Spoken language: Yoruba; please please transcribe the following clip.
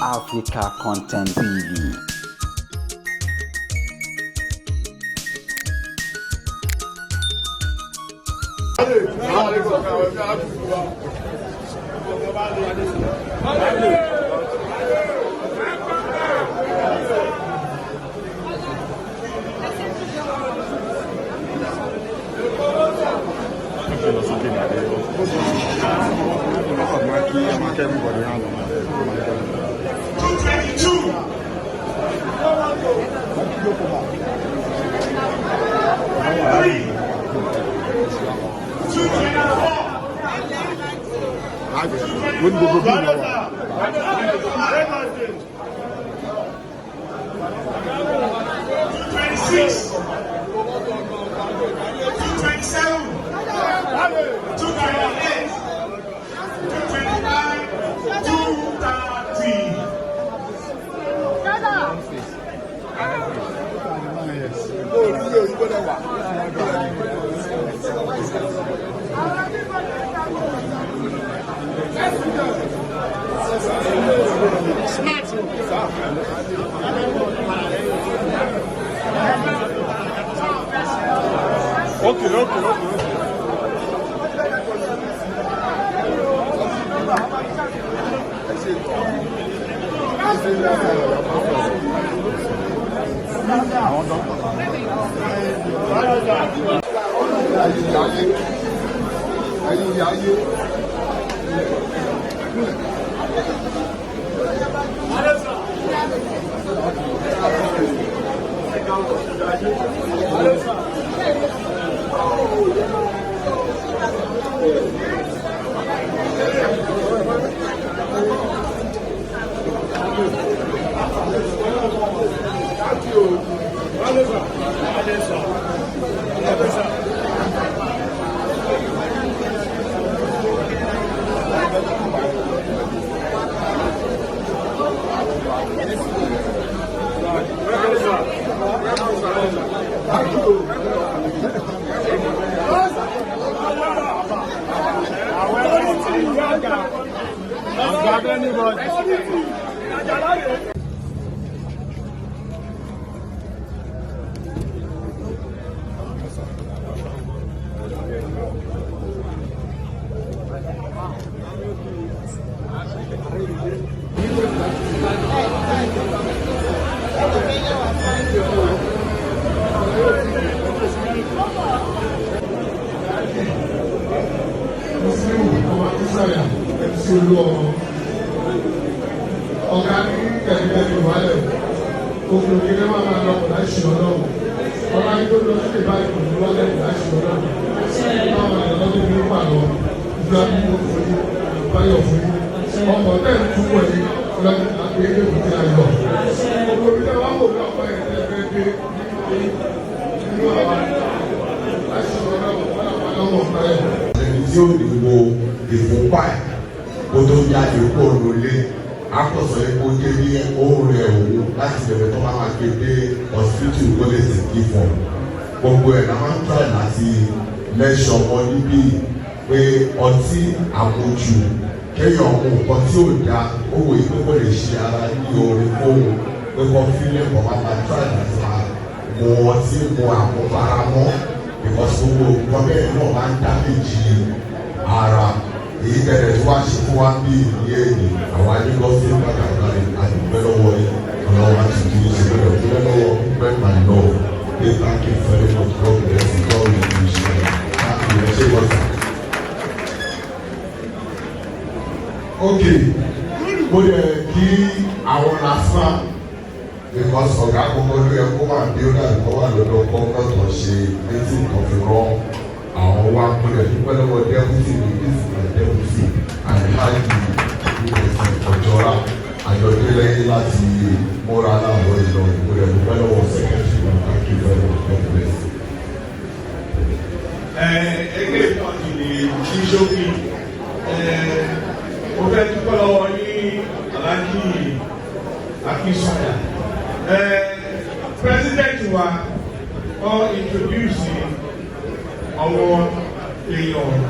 Africa Content TV. 222. 3. 224. Wọ́n gbogbo bí ìlú wa. 226. 227. 228. 229. 230. Okay. Ayé ayé ayé ayé. Muslim ọmọ Akínsàyà, MC Olúọmọ, ọ̀gá ní kẹ̀kẹ́ ìwálẹ̀ òkè òkè ní máa máa lọ kò láì ṣe ọlọ́run. Ọlá yìí tó lọ sí ìbáyìí kò ní wálẹ̀ kò láì ṣe ọlọ́run. Máa máa lọ lọ́dún ní pàlọ́ ìgbà mímú fún yín, báyọ̀ fún yín, ọkọ̀ tẹ̀ ń túbọ̀ yín ọlọ́dún àti ilé ìbùdó ayọ̀. Gbogbo ibi tẹ́ wá wò ní ọ̀pọ̀ ẹ̀ tẹ́ fẹ́ dé inú àwọn láì ṣe ọlọ́run ọlọ́run ọ̀pẹ́. Ẹni tí ó lè wo ìfúnpá ẹ̀ kó tó jáde kó lólé akọ̀sọ̀ yìí kó dé ní òun rẹ̀ òun láti bẹ̀rẹ̀ tó máa gbé dé hospital kó lè sì kí fún gbogbo ẹ̀ náà máa ń try láti lẹ́sọ̀ wọn níbí pé ọtí àmujù, kéèyàn mú nǹkan tí ò da, ó wòye pé kó lè ṣe ara ní oore fóun, pé kó fílẹ̀ kó máa try láti máa mu ọtí, mu àmupara mọ́, because gbogbo nǹkan bẹ́ẹ̀ náà máa ń damage ara. Èyí tẹ̀lé tí wàá ṣe fún wa bí ìní èyí àwọn Lagos State pàtàkì àdúgbò lọ́wọ́ yìí, ọlọ́wọ́ àti ìdí ṣe bẹ̀rẹ̀ òkúlẹ̀ lọ́wọ́ pẹ́. My love, say thank you very much. God bless you. God will bless you. Thank you. Ẹ ṣé wọ́n sà. Ok, mo dẹ̀ kí àwọn LASTMA, because ọ̀gá gbogbo ló yẹ kó máa bí ó dàbí kó wà lọ́dọ̀ gómìnà tó ṣe meeting kan fi rán àwọn wa. Mo dẹ̀ dúpẹ́ lọ́wọ́ deputy mi. This is my deputy, Alhaji Ọjọ́ra Àjọdélẹ́yìn láti múra láàárọ̀ Ìlọrin. Mo dẹ̀ dúpẹ́ lọ́wọ́ secretary wa. Thank you very much. God bless you. Ẹgbẹ́ ìtọ́jú ní kí sókè, mo fẹ́ dúpẹ́ lọ́wọ́ yín, Alhaji Akínsọ́yà. President wa, wọ́n introduce àwọn èèyàn.